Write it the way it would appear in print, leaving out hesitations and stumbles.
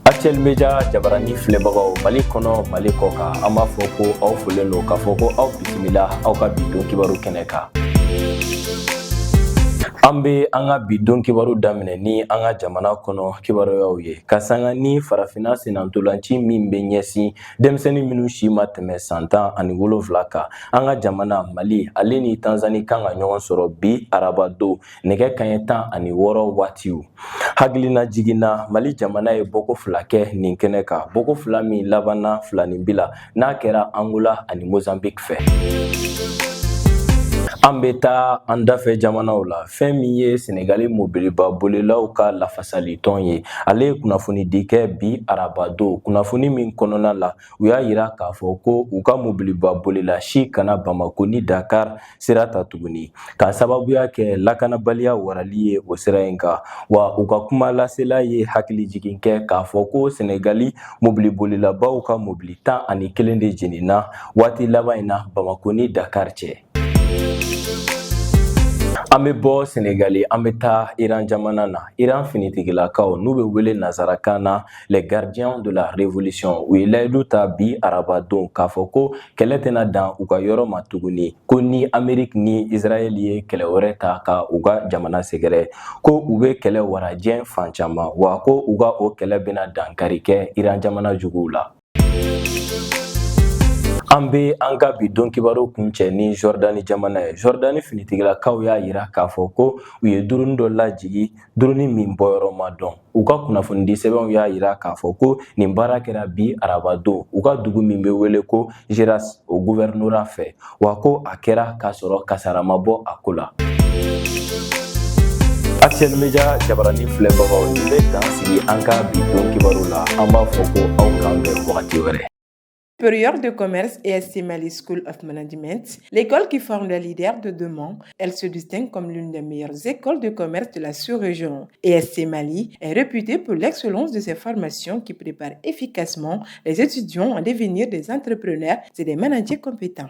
Actuel Media jabarani filɛbagaw, Mali kɔnɔ, Mali kɔ kan, an b'a fɔ ko aw folen don, k'a fɔ ko aw bisimila aw ka bi don kibaru kɛnɛ kan. An bɛ an ka bi don kibaru daminɛ ni an ka jamana kɔnɔ kibaruyaw ye, ka sanga ni Farafinna sennantolanci min bɛ ɲɛsin denmisɛnnin minnu si ma tɛmɛ san 17 kan. An ka jamana Mali, ale ni Tanzanie kan ka ɲɔgɔn sɔrɔ bi arabadon nɛgɛ kaɲɛ 16 waatiw. Hakilina jiginna, Mali jamana ye bɔko 2 kɛ nin kɛnɛ kan, bɔko 2 min labanna 2 ni bi la, n'a kɛra Angola ani Mozambique fɛ. An bɛ taa an dafɛ jamanaw la. Fɛn min ye Senegali mobiliba bolilaw ka lafasalitɔn ye, ale ye kunnafonidi kɛ bi arabadon. Kunnafoni min kɔnɔna la, u y'a yira k'a fɔ ko u ka mobiliba bolila si kana Bamako ni Dakar sira ta tuguni, k'a sababuya kɛ lakanabaliya warali ye o sira in kan. Wa u ka kuma lasela ye hakili jigin kɛ k'a fɔ ko Senegali mobilibolilabaw ka mobili 11 de jenina waati laban in na Bamako ni Dakar cɛ. An bɛ bɔ Senegali, an bɛ taa Iran jamana na. Iran finitigilakaw, n'u bɛ wele nazarakan na les Gardiens de la Révolution, u ye layidu ta bi arabadon k'a fɔ ko kɛlɛ tɛna dan u ka yɔrɔ ma tuguni, ko ni Amérique ni Israël ye kɛlɛ wɛrɛ ta ka u ka jamana sɛgɛrɛ, ko u bɛ kɛlɛ wara diɲɛ fan caman, wa ko u ka o kɛlɛ bɛna dankari kɛ Iran jamana juguw la. An bɛ an ka bi don kibaru kuncɛ ni Jordani jamana ye. Jordani finitigilakaw y'a yira k'a fɔ ko u ye drone dɔ lajigi, drone min bɔyɔrɔ ma dɔn. U ka kunnafonidi sɛbɛnw y'a yira k'a fɔ ko nin baara kɛra bi arabadon u ka dugu min bɛ wele ko Jeras, o gouvernorat fɛ, wa ko a kɛra k'a sɔrɔ kasara ma bɔ a ko la. Actuel Media jabarani filɛbagaw, nin bɛ dan sigi an ka bi don kibaru la. An b'a fɔ ko aw k'an bɛn wagati wɛrɛ. Supérieur de commerce ESC Mali School of Management, l'école qui forme les leaders de demain, elle se distingue comme l'une des meilleures écoles de commerce de la sous-région. ESC Mali est réputée pour l'excellence de ses formations qui préparent efficacement les étudiants à devenir des entrepreneurs et des managers compétents.